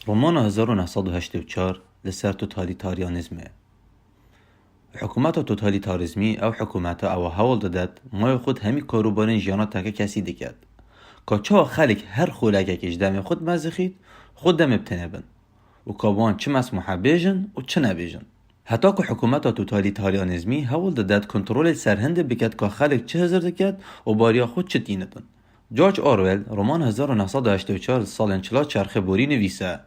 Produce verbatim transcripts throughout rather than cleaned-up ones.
Romana hezar û neh sed û heştê û çar li ser totalîtaryanîzmê. Hikûmeta totalîtarîzmî ew hikûmeta ew hewl didet mayê xwe di hemî karûbarên jiyana teke kesî diket. Ka çawa xelk her xulekekê ji demê xwe dimezixît, xwe demê bi tenê bin. Û ka wan çi mesmûhe bêjin û çi nebêjin. Heta ku hikûmeta totalîtaryanîzmî hewl didet kontrolê li ser hindê biket ka xelk çi hizir diket û bariya xwe çi tînitin. George Orwell roman hezar û neh sed û heştê û çar di salên çila çerxê borî nivîse.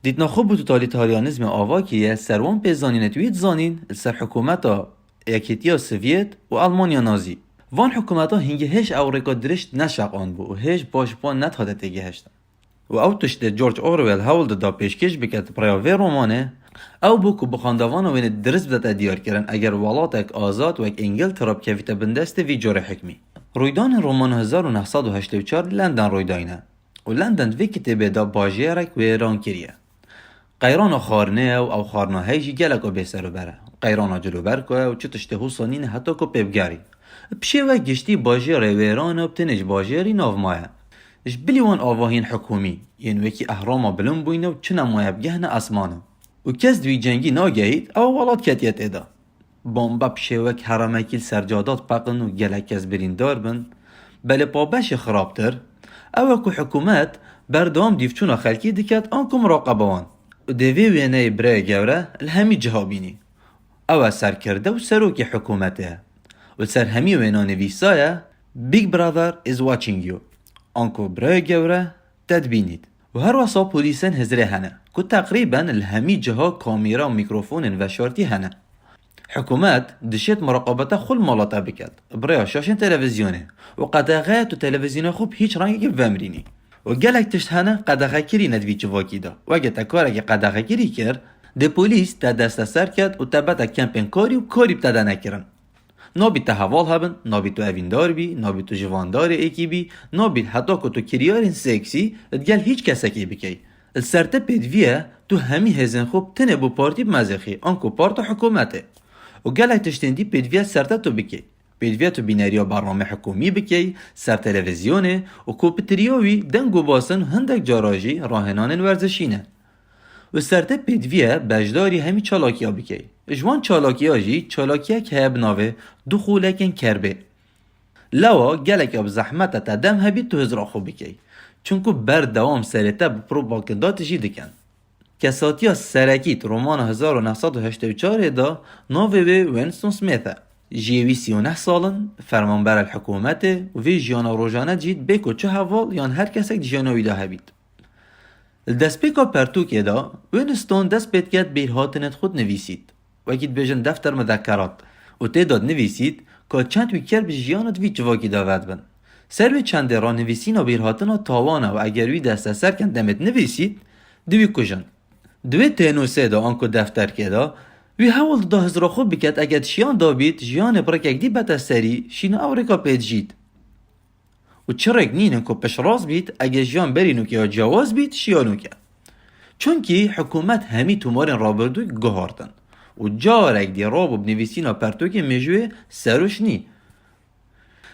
Dîtina xwe bi totalîtaryanîzmê ava kiriye, ser wan pê zanînet wî dizanîn li ser hikûmeta Yekîtiya Sovyet û Almanya Nazî. Van hikûmeta hingê hêj ew rêka dirêj neşeqandbû û hêj baş bi wan nedihate têgihiştin. Û ew tiştê George Orwell hewl dida pêşkêş bike di bi rêya vê romanê, ew bû ku bi xwendevana wênê dirist bidete diyarkirin, eger welatek azad wek Îngiltere bikevîte bin destê vî corê hikmî. Rûydanên romana hezar û neh sed û heştê û çar li London rûy dayne û London di vê kitêbê de bajêrek wêran kiriye. Qeyrana xwarinê ye û ew xwarina hey jî geleka bêserûber e. Qeyrana cilûberko ye û çi tiştê hosa nîne heta ku pê bigerî. Bi şêwek giştî bajêrê wêran e û bi tenê ji bajêrî nav maye. Ji bilî wan avahiyên hikûmî yên wekî ehrama bilind bûyne û çi nemaye bigehne esmanê. Û kes di wî cengî nagehît, ew welat ketiye tê de. Bomba bi şêwek heremekî li ser cada dipeqin û gelek kes birîndar bin. Belê pabeşê xirabtir, ew e ku hikûmet berdewam dîvçûna xelkî diket anku muraqebe wan. Û dê vê wêneyê birayê gewre li hemî ciha bînî. Ew e serkirde û serokê hikûmetê ye. Û li ser hemî wêna nivîsaye, Big Brother is watching you. Anku birayê gewre te dibînît. Û her wesa polîsên hizrê hene, ku teqrîben li hemî ciha kamera û mîkrofonên veşartî hene. Hikûmet dişêt muraqabeta xwe li mala te biket, bi rêya şaşên televîzyonê û qedexeya tu televîzyona xwe bi hîç rengekî bivemirînî. Û gelek tişt hene qedexekirî ne di vî civakî de. Weke te karekî qedexekirî kir, dê polîs te desteser ket û te bete kempên karî û karî bi te de nekirin. Nabî te heval hebin, nabî tu evîndar bî, nabî tu jivandarê êkî bî, nabî heta ku tu kiryarên seksî digel hîç kesekê bikey. Li ser te pêdivî ye, tu hemî hêzên xwe bi tenê bo partî bimezêxî, anku parta hikûmetê. Û gelek tiştên dî pêdivî ye ser te tu bikey. Pêdivî ye tu bîneriya bernamê hikûmî bikey, ser televîzyonê û ku bi tiriya wî deng û basin hindek cara jî rahênanên werzişî ne. Û ser te pêdivî ye beşdarî hemî çalakiya bikey. Ji wan çalakiya jî çalakiyek heye bi navê du xûlekên kerbê. Lewa gelek bi zehmet e te dem hebî tu hizra xwe bikey. Çunku berdewam serê te bi propaganda tijî dikin. Kesatiya serekî di romana hezar û neh sed û heştê û çarê de navê wê Winston Smith e. Jiyê wî sî û neh sal in, fermanber e li hikûmetê û vê jiyana rojane jî dibê ku çi heval yan her kesek di jiyana wî de hebît. Li destpêka pertûkê de Winston dest pê dike di bîrhatinên xwe dinivîsît. Wekî dibêjin defter muzekerat û tê de dinivîsît ka çend wî kerb ji jiyana di vî civakî de vedibin. Ser wê çendê re nivîsîna bîrhatina tawan e û eger wî desteser kin demê dinivîsît, di wî kujin. Di wê tênûsê de anku defterkê de, wî hewl dida hizra xwe biket, eger di şiyan de bît, jiyanê bi rêkek dî bete serî, şîna ew rêka pê dijît. Û çi rêk nînin ku piştrast bît, eger jiyan berî nûkê ya ciyawaz bît, şiya nûke. Çunkî hikûmet hemî tomarên rabirdû guhartin û carek dî rabû bi nivîsîna pertûkê mêjûyê serûş nî.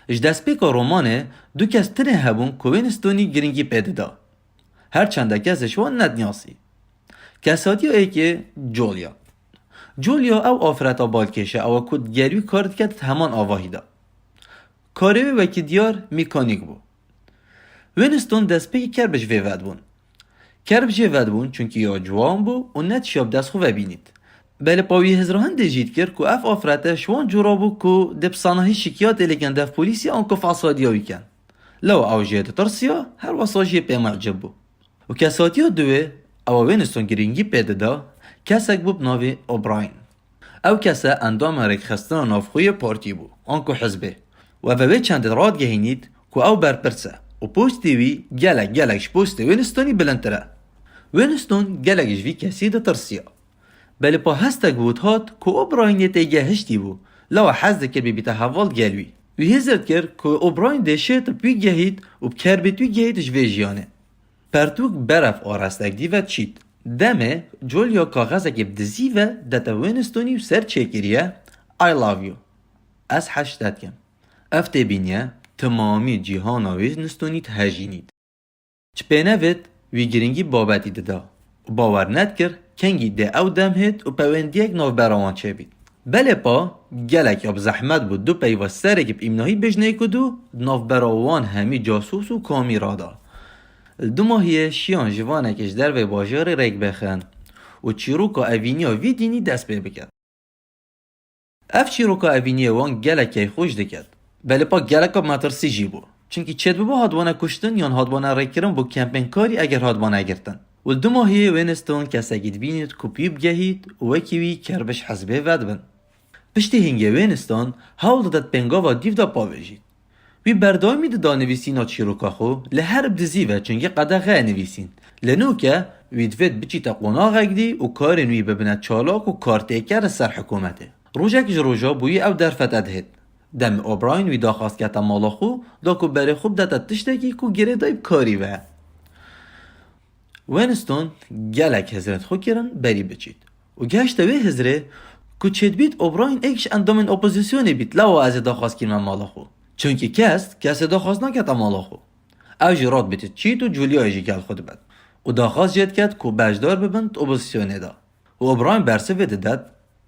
Ji destpêka romanê du kes tinê hebûn ku Winstonî girîngî pê dida. Her çende kes ji wan nedinasî. Kesatiya êkê Julia. Julia ew afreta balkêş e, ew ku digel wî kar dike di heman avahî de. Karê wê wekî diyar mekanîk bû. Winston destpêkî kerb ji vê vedibûn. Kerb jê vedibûn çunkî ya ciwan bû û netişiya bi dest xwe vebînît. Belê pa wî hizra hindê jî dikir ku ev afrete ji wan cûra bû ku dê bi sanahî şikiyatê lêkin dev polîsî anku fesadiya wî ken. Lewa ew jê ditirsiya, her wesa jê pê mucib bû. Û kesatiya duwê, ewa Winston girîngî pê dida, kesek bû bi navê O'Brien. Ew kese endama rêkxistina navxwe yê partî bû, anku hizbê. Û ev ê wê çendê radigehînît ku ew berpirs e û postê wî gelek gelek ji postê Winstonî bilindtir e. Winston gelek ji vî kesî ditirsiya. Belê pa hestek bi wî dihat ku O'Brien yê têgehiştî bû, lewa hez dikir bibîte heval gel wî. Wî hizir dikir ku O'Brien dê şêt bi wî gehît û bi kerbêt wî gehît ji vê jiyanê. Pertûk berev arestek dî ve diçît. Demê Julia kaxezekê bi dizî ve dete Winstonî û ser çêkiriye, "I love you." Ez heş te dikim. Ev têbîniye timamî cîhana Winstonî dihejînît. Ji pênevêt wî girîngî babetî dida. û bawer nedikir kengî dê ew dem hêt û pewendiyek navbera wan çêbît. Belê pa gelek ya bi zehmet bû du peyva serekî bi îmnahî bêjneyê ku du di navbera wan hemî casûs û kamî rada. Li dumahiyê şiyan ji vanekê ji dervê bajarê rêk bêxin û çîroka evîniya vî dînî dest pê bikin. Ev çîroka evîniyê wan gelek keyfxweş diket. Belê pa geleka metirsî jî bû. Çimkî çêdibiba hatibana kuştin yan hatibana rêkirin bo kempên karî eger hatibana girtin. Û li dumahiyê Winston kesekî dibînît ku pî bigehît û wekî wî kerbiş hizbê vedibin. Piştî hingê Winston hewl didet pêngava dîv de pavêjît. Wî berdewamî dida nivîsîna çîroka xwe, lê her bi dizî ve çingê qedexeya nivîsîn. Li nûke wî divêt biçîte qonaxek dî û karên wî bibine çalak û kartêker li ser hikûmetê. Rojek ji roja bo wî ew derfete dihêt. Demê O'Brien wî daxwaz kete mala xwe, da ku berê xwe bidete tiştekî ku girêdayî bi karî ve. Winston gelek hizrên xwe kirin berî biçît û gehişte wê hizrê ku çêdibît O'Brien êk ji endamên opozîsyonê bît, lewa ez ê daxwaz kirime mala xwe. Çunkî kes, kesê daxwaz nakete mala xwe. Ew jî rat bidît çît û Juliayê jî gel xwe dibet û daxwaz jê diket ku beşdar bibin di opozîsyonê de. Û O'Brien bersivê didet,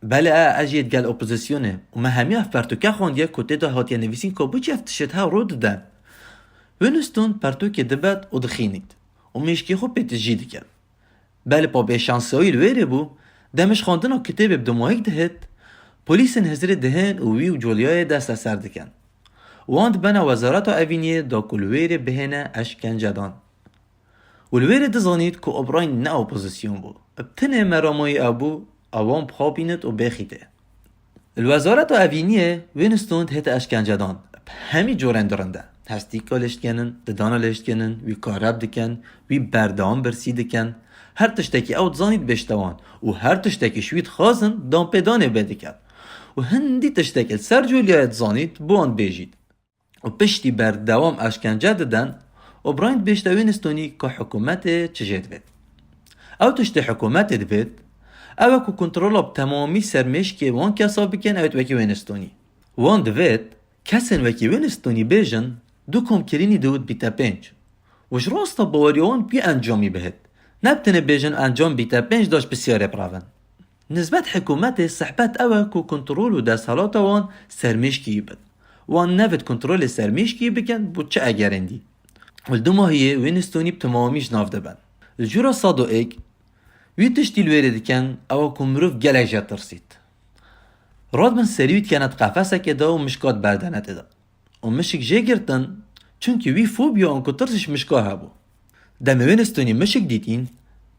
belê e, ez jî digel opozîsyonê û me hemiya ev pertûke xwendiye ku tê de hatiye nivîsîn ku bo çi ev tişt hev rû dide. Winston pertûkê dibet û dixînît û mêşkê xwe pê tijî diket. Belê pa bêşansiyayî li wêrê bû, demê ji xwendina kitêbê bi dumahîk dihêt, polîsên hizrê dihên û wî û Juliayê dest li ser dikin. Wan dibene wezareta evîniyê da ku li wêrê bihêne eşkencedan. Û li wêrê dizanît ku O'Brien ne opozîsyon bû. Bi tenê meramayî ew bû, ew wan bixapînit û bêxîtê. Li wezareta evîniyê Winston dihête eşkencedan. Bi hemî corên dirinde. Hestîka lê şikenin, didana lê şikenin, wî kareb dikin, wî berdewam birsî dikin. Her tiştekî ew dizanît bêşte wan û her tiştekî ji wî dixwazin danpêdanê bê diket. Û hindî tiştekî li ser Juliayê dizanît bo wan bêjît. Û piştî berdewam eşkence diden, O'Brien dibêjte Winstonî ku hikûmetê çi jê divêt. Ew tiştê hikûmetê divêt, ew e ku kontrola bi temamî ser mêşkê wan kesa bikin, ew ê wekî Winstonî. Wan divêt, kesên wekî Winstonî bêjin, du komkirînî du bîte pênc. Û ji rasta baweriya wan pî encamî bihêt. Ne bi tenê bêjin encam bîte pênc da ji pisyarê birevin. Nisbet hikûmetê sehbet ew e ku kontrol û desthilata wan ser mêşkî bit. Wan nevêt kontrolê ser mêşkî bikin bo çi egerên dî. Li dumahiyê Winstonî bi temamî ji nav dibin. Li jûra sed û êk wî tiştî li wêrê dikin, ew e ku mirov gelek jê tirsît. Radibin serî wî dikene di qefesekê de û mişka diberdene tê de. Û mişik jê girtin, çunkî wî fobiya anku tirs ji mişka hebû. Demê Winstonî mişik dîtîn,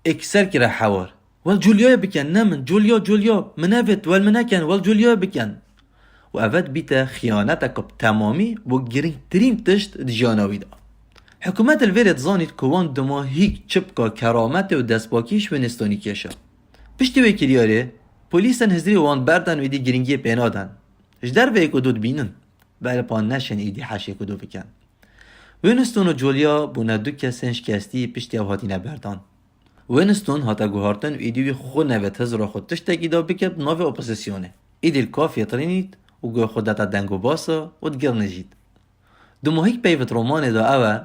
êk ser kire hewar. Wel Juliayê bikin, ne min, Julia, Julia, min nevêt, wel min nekin, wel Juliayê bikin. Û eve dibîte xiyaneteke bi temamî bo girîngtirîn tişt di jiyana wî de. Hikûmet li vêrê dizanît ku wan dumahîk çipka kerametê û destpakî ji Winstonî kêşa. Piştî wê kiryarê, polîsên hizrî wan berdan wêdî girîngiyê pê nadin. Ji derveyê ku dû dibînin. Belê pa neşên êdî heşê ku dû bikin. Winston û Julia bûne du kesên şikestî piştî ew hatine berdan. Winston hate guhartin û êdî wî xwe nevêt hizra xwe tiştekî da bike bi navê opozîsyonê. Êdî li kafê tirînît û guhê xwe dete deng û basa û digirnijît. Dumahîk peyv di romanê de ew e,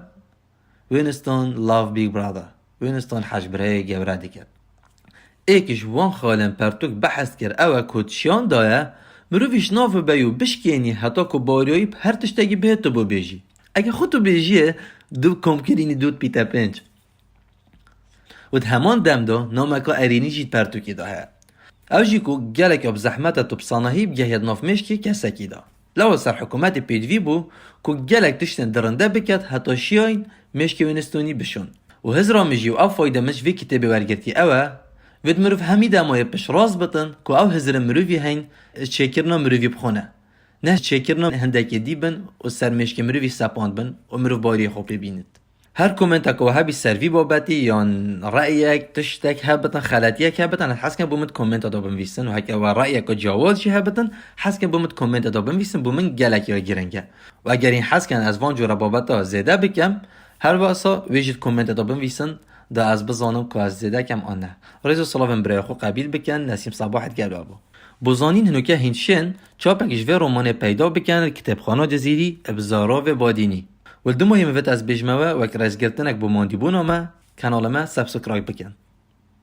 Winston love Big Brother. Winston hej birayê gewre diket. Êk ji wan xalên pertûk behs kir ew e ku di şiyan de ye, mirovî ji nav bibe û bişkênî heta ku baweriya wî bi her tiştekî bihê tu bibêjî. Eger xwe tu bêjiyê, du komkirînî du dibîte pênc. Û di heman dem de nameka erênî jî di pertûkê de heye. Ew jî ku gelek ya bi zehmet e tu bi sanahî bigehiyê di nav mêşkê kesekî de. Lewa ser hikûmetê pêdivî bû ku gelek tiştên dirinde biket heta şiyayîn mêşkê Winstonî bişon. Û hizra min jî û ev fayde min ji vê kitêbê wergirtî ew e, vêt mirov hemî demayê piştrast bitin ku ew hizrên mirovî heyn çêkirina mirovî bi xwe ne. Ne çêkirina hindekê dî bin û ser mêşkê mirovî sepand bin û mirov baweriya xwe pê bînit. Her komenteke we hebî ser vî babetî yan reyek, tiştek hebitin, xeletiyek hebitin, ez hez kem bo min di komenta de binivîsin û heke we reyeke cawaz jî hebitin, hez kem bo min di komenta de binivîsin, bo min gelek ya giring e. Û eger hîn hez ken ez van cûre babeta zêde bikem, her wesa wê jî di komenta de binivîsin, da ez bizanim ku ez zêde kem an ne. Rêz û silavên birayê xwe qebîl bikin, Nesîm Sebahî digel we bû. Bo zanîn hinûke hîn şên çapek ji vê romanê peyda bikin li kitêbxana Cizîrî bi zaravê badînî. Û li dumahî min vêt ez bêjime we wek rêzgirtinek bo mandîbûna me, kanala me subscribe bikin.